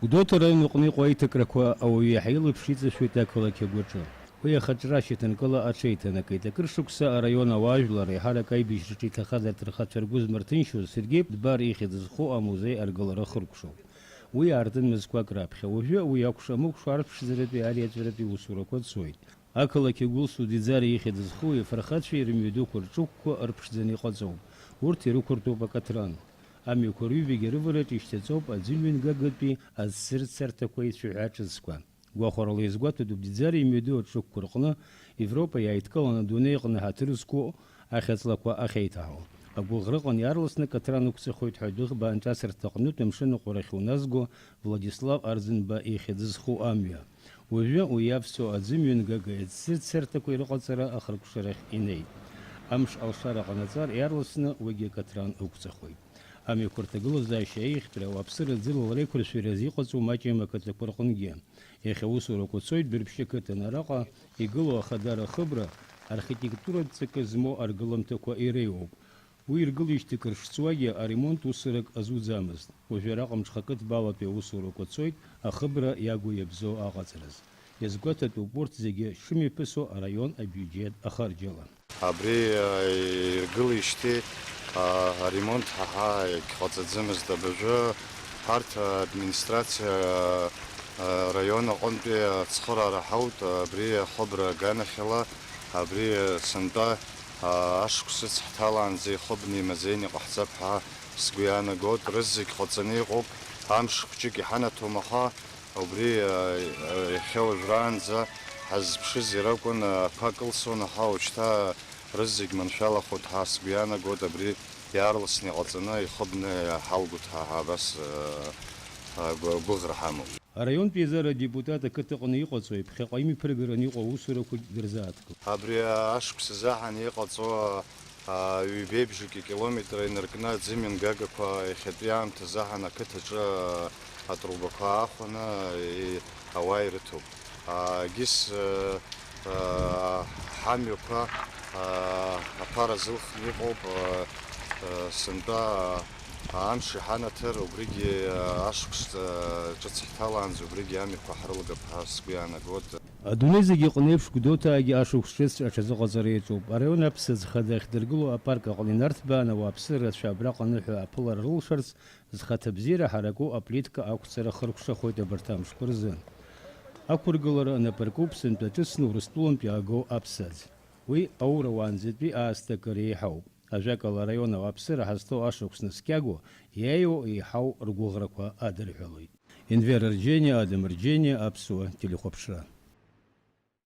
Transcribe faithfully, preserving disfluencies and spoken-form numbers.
Гәдоуҭа араион аҟны иҟоу аиҭакрақәа ауаҩы иаҳа илаԥш иҵашәоит ақалақь агәаҿы. Уи ахаҿра ашьаҭанкыла аҽеиҭанакит. Акыр шықәса араион ауаажәлар, еиҳарак аибашьраҿы иҭахазарҭа рхацәа ргәы змырҭынчуаз Сергеи Дбар ихьӡ зху амузеи аргылара хыркәшоуп. Уи аартын мызқәак раԥхьа. Уажәы уи акәша-мыкәша арԥшӡаратәи ариаҵәаратәи усурақәа цоит. Ақалақь агәылсу Диӡари ихьӡ зху ифырхацәеи рымҩадуқәа рҿықәқәа ырԥшӡаны иҟаҵоуп. Урҭ ирықәыртәоуп акаҭран. Амҩақәа рҩбагьы рывараҿ ишьҭаҵоуп аӡымҩангагатәи азцырцарҭақәа ицәаҳәа ҿыцқәа. Гәахәарала иазгәаҭатәуп Диӡари имҩаду аҿықәқәа рҟны Европа иааидкыланы адунеи аҟны ҳаҭыр зқәу ахьаҵлақәа ахьеиҭаҳау. Агәыӷра ыҟан иаарласны акаҭран ықәҵахоит ҳәа адәыӷба анҿасырҭа аҟнытә амшын аҟәарахь уназго Владислав Арӡынба ихьӡ зху амҩа. Уажәы уи иавсо аӡымҩангага иаццырцарҭақәа ирыҟаҵара ахыркәшарахь инеит. Амш алшара ҟанаҵар, иаарласны уигьы акаҭран ықәҵахоит. Амҩақәа рҭагылазаашьа аиӷьтәра ауааԥсыра аӡыла реиқәыршәаразы иҟаҵоу маҷым ақыҭақәа рҟынгьы. Иахьа аусурақәа цоит Дәырԥшьы ақыҭан, араҟа игылоу ахадара ахыбра архитектуратә ҵакы змоу аргыламҭақәа иреиуоуп. Уи иргылеижьҭеи кыр шҵуагьы аремонт усурак азуӡамызт. Уажәы араҟа мҽхакы ҭбаалатәи аусурақәа цоит ахыбра иагу иабзоу аҟаҵараз. Иазгәаҭатәуп урҭ зегьы шымҩаԥысуа араион абиуџьет ахарџьала. Абри, а, иргылеижьҭеи, а, аремонт ҳаҳа иагьҟаҵаӡамызт. Абыржәы ҳарҭ администрациа, а, араион аҟынтәи ацхыраара ҳауит, абри ахыбра аганахьала, абри сынтәа, а, ашықәс ыцҳҭалаанӡа ихыбны имазеины иҟаҳҵап ҳәа сгәы иаанагоит. Рызегь ҟаҵаны иҟоуп, амш хәҷык иҳанаҭом, аха убри, а, а, иахьа уажәраанӡа ҳаззыԥшыз иракәын, а, ақәа кылсон, аха уажәшьҭа рызегь маншәалахоит ҳәа сгәы иаанагоит, абри иаарласны иҟаҵаны ихыбны иаҳалгоит ҳәа абас, а, а, гәы-, гәыӷра ҳамоуп. Араионтә еизара адепутат ақыҭаҟны иҟаҵои ԥхьаҟа имҩаԥыргараны иҟоу аусурақәагь дырзааҭгылт. Абри ашықәс азыҳәан иҟаҵоу, а, ҩбеи бжаки километр инаркны аӡымҩангагақәа иахьатәи аамҭазы аҳан ақыҭаҿы, а, атрубақәа аахәаны, и-, ауаа ирыҭоуп. А, егьыс, а, а, ҳамҩақәа, а, аԥара зылхны иҟоуп, а, а, сынтәа, а, амш иҳанаҭыр, убригьы, а, ашықәс, а, ҿыц ҳҭалаанӡа убригьы амҩақәа ҳрылгап ҳәа сгәы иаанагоит. Адунеи зегьы иҟны еиԥш, Гәдоуҭаагьы ашықәс ҿыц аҽазыҟаҵара иаҿуп. Араион аԥсаӡ хада ахьдыргылоу апарк аҟны инарҭбааны ауааԥсыра рацәа абраҟа аныҳәа аԥылара рылшарц, зхаҭабзиара ҳараку аплитка ақәҵара хыркәшахоит абарҭ амшқәа рзы. Ақәыргылара анапыркуп сынтәа ҿыцны Урыстәылантә иаагоу аԥсаӡ. Уи аура уаанӡатәи аасҭа акыр еиҳауп. Ажәакала, араион ауааԥсыра ҳазҭоу ашықәс наскьагоу, иааиуа еиҳау ргәыӷрақәа адырҳәалоит. Енвер Арџьениа, Адам Арџьениа, Аԥсуа телехәаԥшра.